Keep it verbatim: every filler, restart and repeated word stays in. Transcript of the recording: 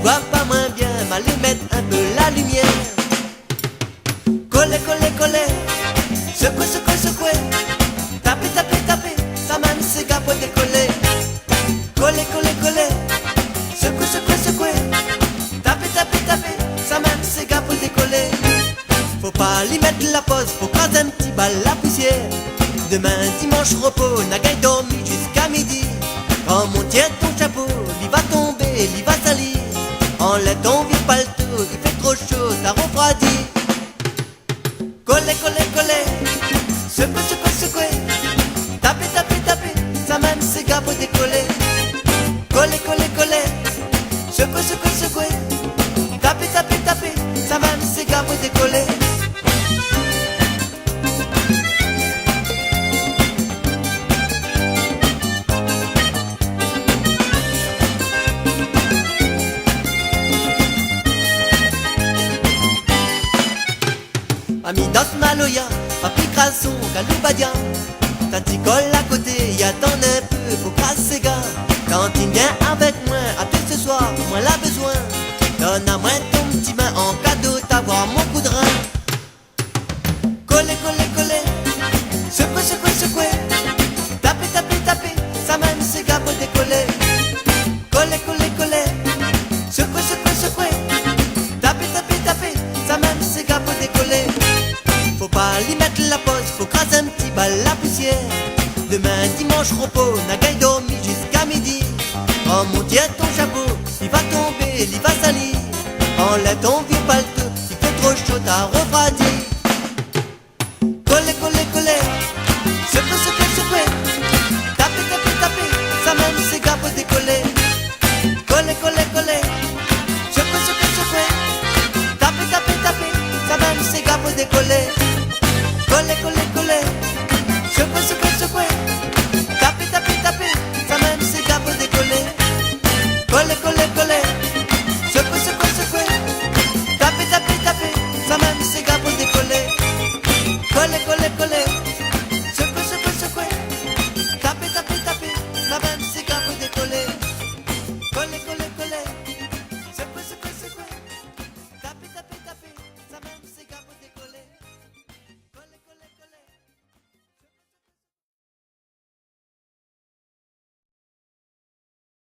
va pa moin bien, m'alé mèt in pé la limièr. Kolé, kolé, kolé, sekoué, sekoué, sekoué. Tapé, tapé, tapé, sa minm séga pou dékolé. Kolé, kolé, kolé, sekoué, sekoué, sekoué. Tapé, tapé, tapé, sa minm séga pou dékolé. Fo pa li mèt la poz, fo kraz in ti bal la pousièr. Domin dimansh ropo, na gingn dormi ziska midi. Kan mon tien ton shapo, li va tonbé, li va sali. Anlèv ton vié palto, i fé tro sho, sa rofradi. Kolé, kolé, kolé, sekoué, sekoué, sekoué. Tapé, tapé, tapé, sa minm séga pou dékolé. Kolé, kolé, kolé, sekoué, sekoué, sekoué. Tapé, tapé, tapé, sa minm séga pou dékolé. Ami dans maloya, papi kraz son kaloubadia. Tann ti kol akoté, i atann in pé pou kraz séga. Tantine, vien avèk moin, até se soir, moin la bezoin. Donn amoin ton ti min an kado, ta voir mon koudrin. Kolé, kolé, kolé, sekoué, sekoué, sekoué. Tapé, tapé, tapé, sa minm séga pou dékolé. Kolé, kolé, kolé, sekoué, sekoué, sekoué. Tapé, tapé, tapé, sa minm séga pou dékolé. Fo pa li mèt la poz, fo kraz in ti bal la pousièr. Domin dimansh ropo, na gingn dormi ziska midi. Kan mon tien ton shapo, li va tonbé, li va sali. Anlèv ton vié palto, i fé tro sho, ta rofradi.